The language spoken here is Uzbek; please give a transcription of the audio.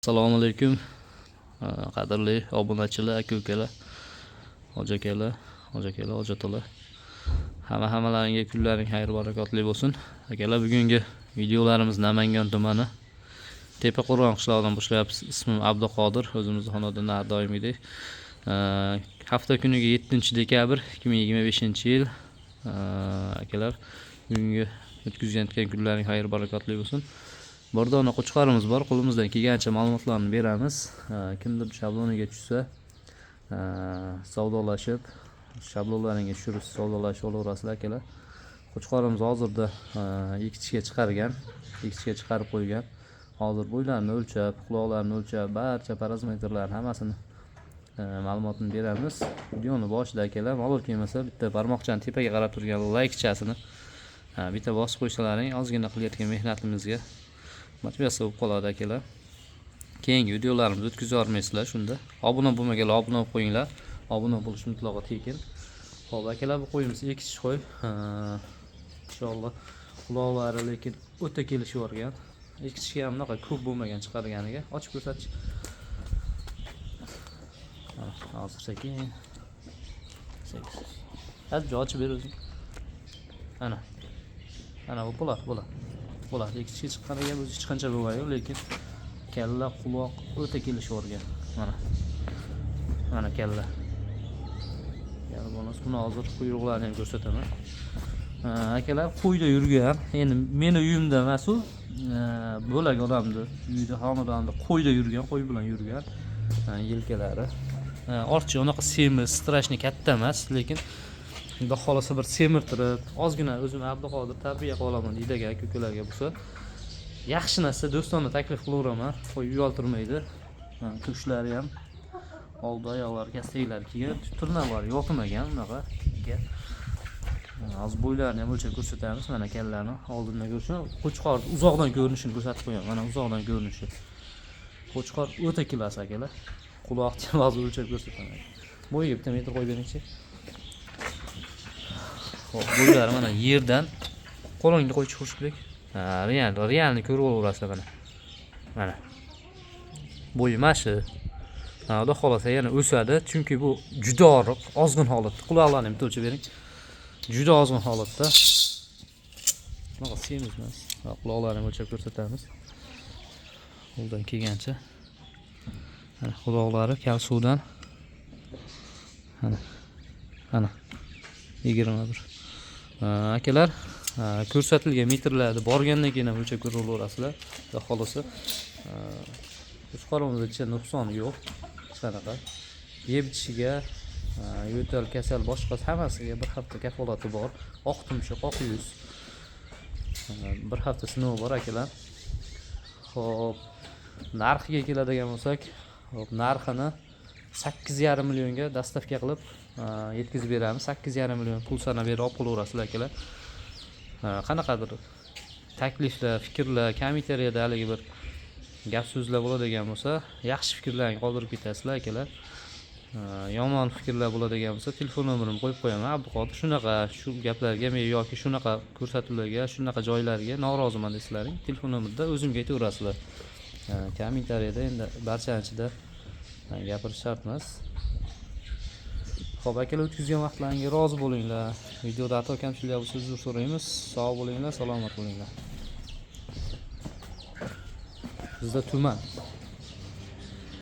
Assalomu alaykum, qadrli obunachilar, aka ukalar, hoji akalar, hoji akalar, hoji otalar, hammalaringga kunlaring xayr barakotli bo'lsin, akalar. Bugungi videolarimiz Namangan tumani Tepaqo'rg'on qishlog'idan boshlayapmiz. Ismim Abduqodir, o'zimizni xonadonda har doimgidek. Hafta kuniga 7 dekabr 2025 yil. Akalar, bugungi o'tkazgan kunlaring xayr barakotli bo'lsin. Bir dona qo'chqorimiz bor, qo'limizdan kelgancha ma'lumotlarni beramiz. Kimdir shabloniga tushsa, savdolashib, shablonlaringga tushirib savdolashib olaverasizlar, akalar. Qo'chqorimiz hozirda ekitishga chiqargan, ekitishga chiqarib qo'ygan. Hozir bo'ylarini o'lchab, quloqlarini o'lchab, barcha parametrlarni hammasini ma'lumotini beramiz. Videoni boshida, akalar, malol kelmasa, bitta barmoqchani tepaga qarab turgan laykchasini bitta bosib qo'ysalaring, ozgina qilayotgan mehnatimizga motivatsiya bo'lib qoladi, akalar. Keyingi videolarimizni o'tkazib yubormaysizlar shunda. Obuna bo'lmaganlar obuna bo'lib qo'yinglar. Obuna bo'lish mutlaqo tekin. Xo'p, akalar, bu qo'yimiz ekitish qo'y. Inshaalloh, quloqlari lekin o'ta kelishib yuborgan. Ekitishga ham unaqa ko'p bo'lmagan chiqarganiga. Ochib ko'rsatchi. Hozir sekin. Sekin. Hadi ochib ber o'zing. Ana. Ana bu bo'ladi, bo'ladi. Bo'ladi. Ekitishga chiqqaniga o'zi hech qancha bo'lmagan, lekin kalla, quloq o'ta kelishib yuborgan. Mana. Mana kalla. Ya'ni bo'lmasa buni hozir quyruqlarini ham ko'rsataman. Akalar, qo'yda yurgan. Endi meni uyimda emas u, bo'lak odamni uyida, xonadonda qo'yda yurgan, qo'y bilan yurgan. Yelkalari. Ortiqcha unaqa semiz, страшный katta emas, lekin xudo xohlasa bir semirtirib, ozgina o'zim Abduqodir tarbiya qila olaman deydigan aka ukalarga bo'lsa, yaxshi narsa, do'stona taklif qilaveraman. Qo'y uyaltirmaydi. Tushlari ham oldi oyoqlari kastaklari kelgan, tirnoqlari yotmagan unaqa. Hozir bo'ylarini ham o'lchab ko'rsatamiz. Mana kallani oldindan ko'rishini, qo'chqor uzoqdan ko'rinishini ko'rsatib qo'yaman. Mana uzoqdan ko'rinishi. Qo'chqor o'ta класс, akalar. Quloqni ham hozir o'lchab ko'rsataman. Bo'yiga bitta metr qo'yib beringchi. Xo'p, bo'ylari mana yerdan qo'lingga qo'ychi, Xurshidbek. Ha, real, realni ko'rib olaverasizlar mana. Mana. Bo'yi mana shu. Ha, xudo xohlasa yana o'sadi, chunki bu juda oriq, ozg'in holatda. Quloqlarini ham bitta o'lchab bering. Juda ozg'in holatda. Bunaqa semiz emas. Ha, quloqlarini o'lchab ko'rsatamiz. Qo'ldan kelgancha. Mana quloqlari kalsuvdan. Mana. Mana. 21. Akalar, ko'rsatilgan metrlarni borgandan keyin ham o'lchab ko'raverasizlar. Xudo xohlasa, qo'chqorimizda ichida nuqsoni yo'q. Hech qanaqa. Yeb ichishiga, yo'tal, kasal, boshqasi hammasiga bir hafta kafolati bor. Oq tumshuq, oq yuz. Bir hafta sinovi bor, akalar. Xo'p, narxiga keladigan bo'lsak, xo'p, narxini 8,5 millionga доставка qilib yetkazib beramiz. 8,5 million pul sanab berib olib qolaverasizlar, akalar. Qanaqadir takliflar, fikrlar, kommentariyada haligi bir gap so'zlar bo'ladigan bo'lsa, yaxshi fikrlarni qoldirib ketasizlar, akalar. Yomon fikrlar bo'ladigan bo'lsa, telefon nomerimni qo'yib qo'yaman. Abduqodir shunaqa shu gaplarga men yoki shunaqa ko'rsatuvlarga, shunaqa joylarga noroziman desalaring, telefon nomerida o'zimga aytaverasizlar. Kommentariyada endi barchani ichida gapirish shart emas. Xo'p, akalar, o'tkazgan vaqtlaringga rozi bo'linglar. Videoda xato kamchiliklar bo'lsa, uzr so'raymiz. Sog' bo'linglar, salomat bo'linglar. Bizda tuman.